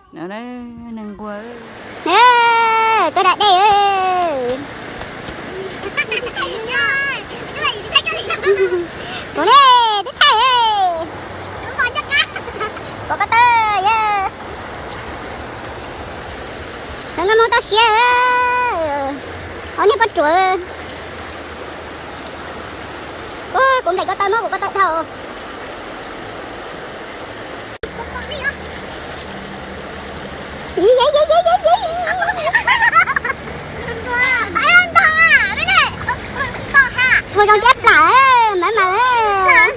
Neeg nquag, tuaj da dej. Kuv ne, twb thaij, pom ko taw yog. Lawv nkauj Hmoob toj siab, ob niag poj ruam. Kuv nplem ko taw, muab kuv ko taw dhau. Ua zoo cab plam, maiv mas.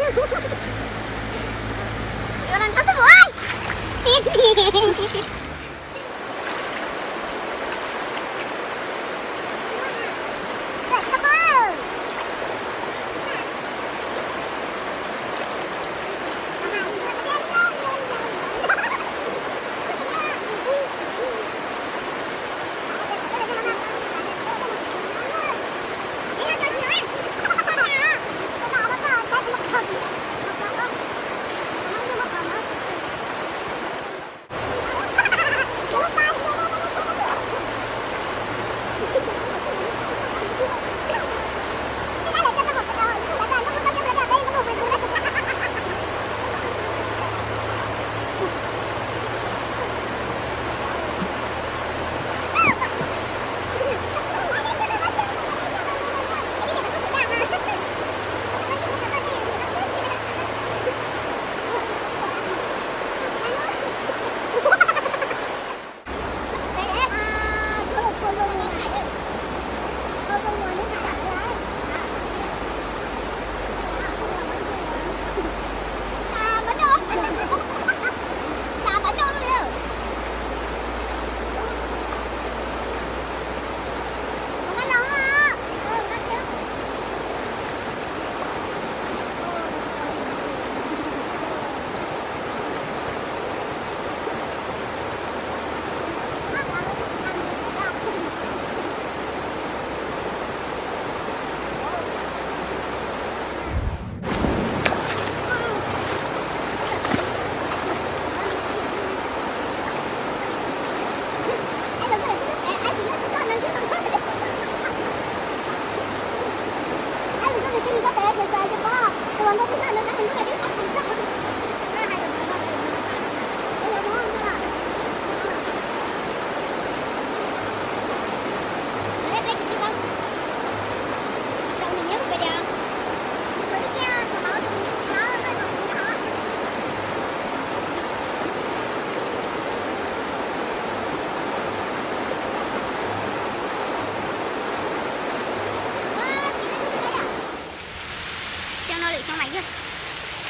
Xyoo no lwm xyoo mas yog.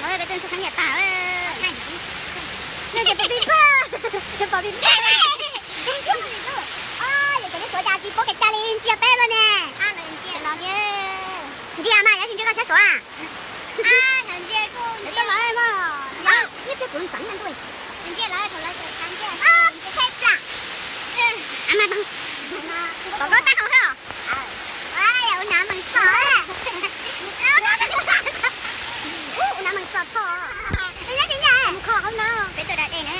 No peb tuaj ntxhua khaub ncaws tag. Nej cov pom pib pag, cov pom pib pag. Yog cov nej suav cas tsis paub kev cai li ntsia peb lawm ne. No thiab. Ntsia mas, yuav tsis ntsia koj siab suav. Ntsia kuv ntsia mas. Nej peb kuv ntxeev ntuj. Pom koj tag hauv xwb os. Ua nav mees txog. Ua nav mees txog tho. Mus kho hauv no. Peb tuaj da dej na.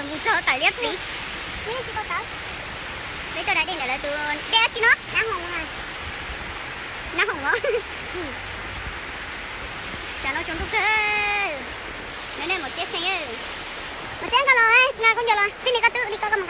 Mus txog tawm liab pliv. Peb tuaj da dej ntawm lawv tus dej dab tsi no. Nab hoom os. Tsam no tsaus ntuj kawg. Neb mus txiab seej. Mus txiab koj los, koj ncaws los, peb li koj twb li koj, koj mus.